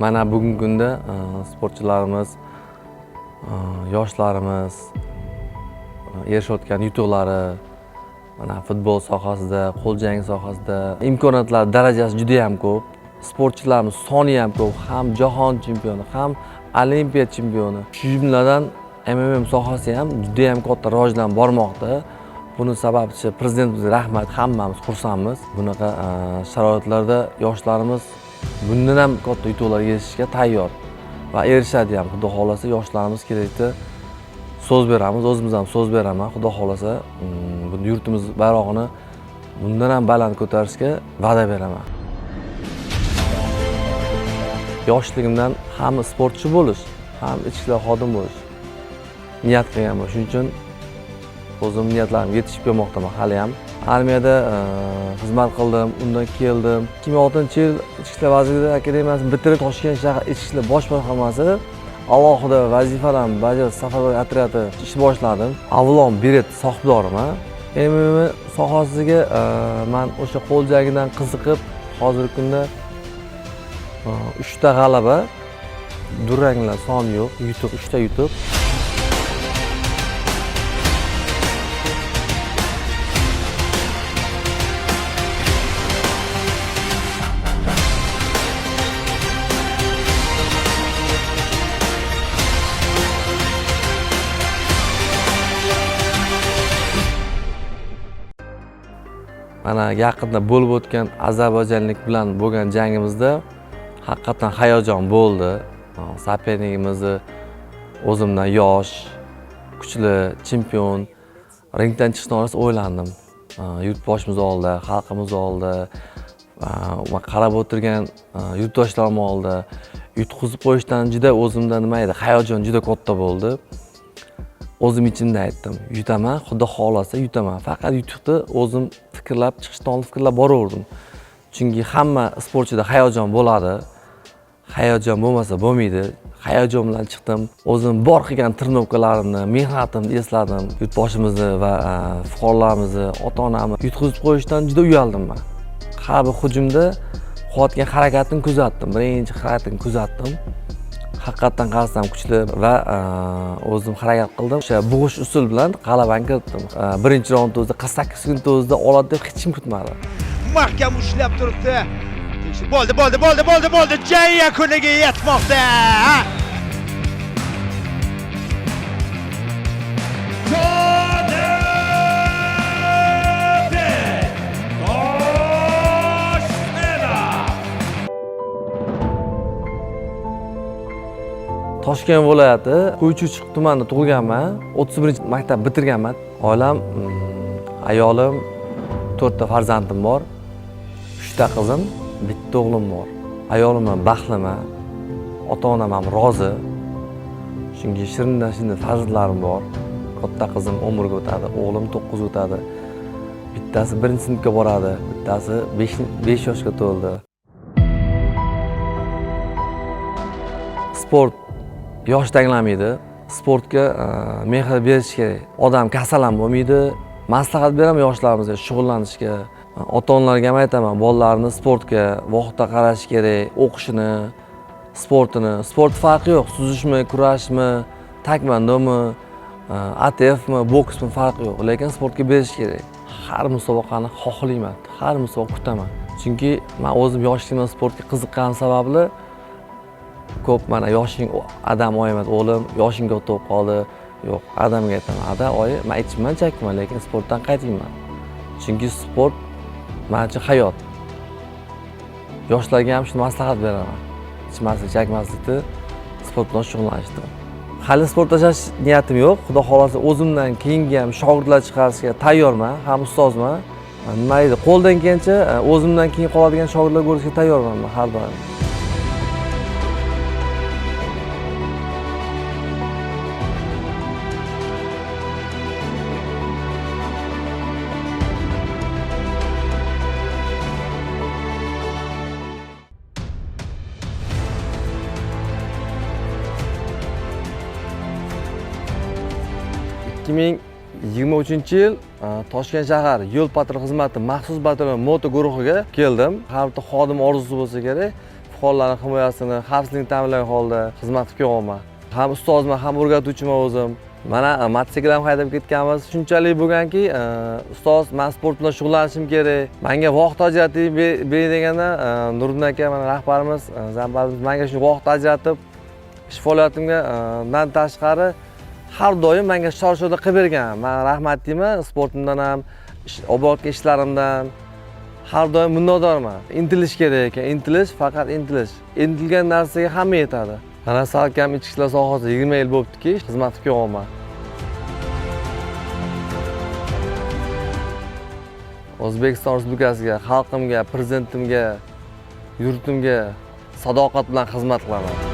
Mana bugungi kunda sportchilarimiz, yoshlarimiz erishayotgan yutuqlari, mana futbol sohasida, qo'l jangi sohasida imkoniyatlar darajasi juda ham ko'p. Sportchilarimiz soni ham ko'p, ham jahon chempioni, ham olimpiya chempioni. Shu jumladan MMM sohasi ham juda ham katta rivojlanib bormoqda. Buni sababchi prezidentimizga rahmat, hammamiz xursandmiz. Bunaqa sharoitlarda yoshlarimiz bundan ham katta yutuqlarga erishishga tayyor va erishadi ham. Xudo xohlasa, yoshlarimiz kelajakda, so'z beramiz, o'zimiz ham so'z beraman. Xudo xohlasa, bu yurtimiz bayrog'ini bundan ham baland ko'tarishga va'da beraman. Yoshligimdan ham sportchi bo'lish, ham ichki ishlar xodim bo'lish niyat qilganman. Shuning uchun o'zim niyatlarimga yetishib kelmoqdaman hali ham. Armiyada xizmat qildim, undan keldim. 2006-yil Ichki ishlar vazirligi akademiyasini bitirib, Toshkent shahar Ichki ishlar bosh boshqarmasi alohida vazifalarni bajarish safarbar otryadi ish boshladim. Avlon Beret sohibdoriman. MMA sohasiga man o'sha qo'l jangidan qiziqib, hozirgi kunda 3 ta g'alaba, duranglar soni yo'q, yutuq, 3 ta yutuq. Mana yaqinda bo'lib o'tgan ozarbayjonlik bilan bo'lgan jangimizda haqiqatdan hayajon bo'ldi. Соперник imizni o'zimdan yosh, kuchli, chempion. Ringdan chiqishdan oldin o'ylandim. Yurtboshimiz oldida, xalqimiz oldida, va qarab o'tirgan yurtdoshlarim oldida yutqizib qo'yishdan juda o'zimda nima edi, hayajon juda katta bo'ldi. O'zim ichimda aytdim, yutaman, Xudo xohlasa yutaman. Faqat yutuqni o'zim fikrlab, chiqishdan oldin fikrlab boraverdim. Chunki hamma sportchida hayajon bo'ladi. Hayajon bo'lmasa bo'lmaydi. Hayajon bilan chiqdim. O'zim bor qilgan тренировка larimni, mehnatimni esladim. Yurtboshimizni va fuqarolarimizni, ota-onamni yutqizib qo'yishdan juda uyaldim man. Har bir hujumda qilayotgan harakatini kuzatdim. Birinchi harakatini kuzatdim. Haqiqatdan qarasam kuchli va o'zim harakat qildim. O'sha bo'g'ish usul bilan g'alabani kiritdim. Birinchi raund o'zida 48 sekund o'zida oladi deb hech kim kutmadi. Mahkam ushlab turibdi. Bo'ldi, bo'ldi, bo'ldi, bo'ldi, bo'ldi. Jang yakuniga yetmoqda. Jodabek Toshxenov. Toshkent viloyati Quychurchiq tumanida tug'ilganman. 31 maktab bitirganman. Oilam, ayolim, to'rtta farzandim bor. Uchta qizim, bitta o'g'lim bor. Ayolim bilan baxtliman. Ota-onam ham rozi. Chunki shirindan shirin farzandlarim bor. Katta qizim 11 ga o'tadi, o'g'lim 9 ga o'tadi. Bittasi birinchi sinfga boradi, bittasi 5 yoshga to'ldi. Sport yosh tanglamaydi. Sportga mehr berish kerak. Odam kasal ham bo'lmaydi. Maslahat beraman yoshlarimizga shug'ullanishga. Ota-onalarga ham aytaman, bolalarini sportga vaqtda qarash kerak, o'qishini, sportini. Sport farqi yo'q, suzishmi, kurashmi, taekvondomi, ATFmi, boksmi, farqi yo'q, lekin sportga berish kerak. Har musobaqani xohlayman, har musobaqa kutaman. Chunki men o'zim yoshligimdan sportga qiziqqanim sababli ko'p mana yoshing, adam oyim aytadi, o'g'lim, yoshing katta bo'lib qoldi. Yo'q, adamga aytaman, ada, oyi, man ichmayman, chakmayman, lekin sportdan qaytmayman. Chunki sport man uchun hayot. Yoshlarga ham shuni maslahat beraman. Ichmaslik, chakmaslikni, sport bilan shug'ullanishni. Hali sport tashlash niyatim yo'q. Xudo xohlasa, o'zimdan keyingi ham shogirdlar chiqarishga tayyorman, ham ustozman. Nima deydi, qo'ldan kelgancha o'zimdan keyin qoladigan shogirdlar ko'rishga tayyorman man har doim. 2023-yil Toshkent shahar yo'l patrul xizmati maxsus batalon moto guruhiga keldim. Har bitta xodim orzusi bo'lsa kerak, Fuqarolarning himoyasini, xavfsizlikni ta'minlagan holda xizmat qilib kelyapman. Ham ustozman, ham o'rgatuvchiman o'zim. Mana mototsikl ham haydab ketganmiz. Shunchalik bo'lganki, ustoz, men sport bilan shug'ullanishim kerak. Menga vaqt ajratib bering deganda, Nuriddin aka, mana rahbarimiz, zamparimiz menga shu vaqt ajratib, ish faoliyatimga dan tashqari har doim menga shor-shoda qilib bergan. Men rahmat deyman, sportimdan ham, olib borayotgan ishlarimdan har doim minnatdorman. Intilish kerak ekan, intilish, faqat intilish. Intilgan narsaga hamma yetadi. Mana salkam ichki ishlar sohasida 20 yil bo'libdiki, xizmat qilib kelyapman. O'zbekiston Respublikasiga, xalqimga, prezidentimga, yurtimga sadoqat bilan xizmat qilaman.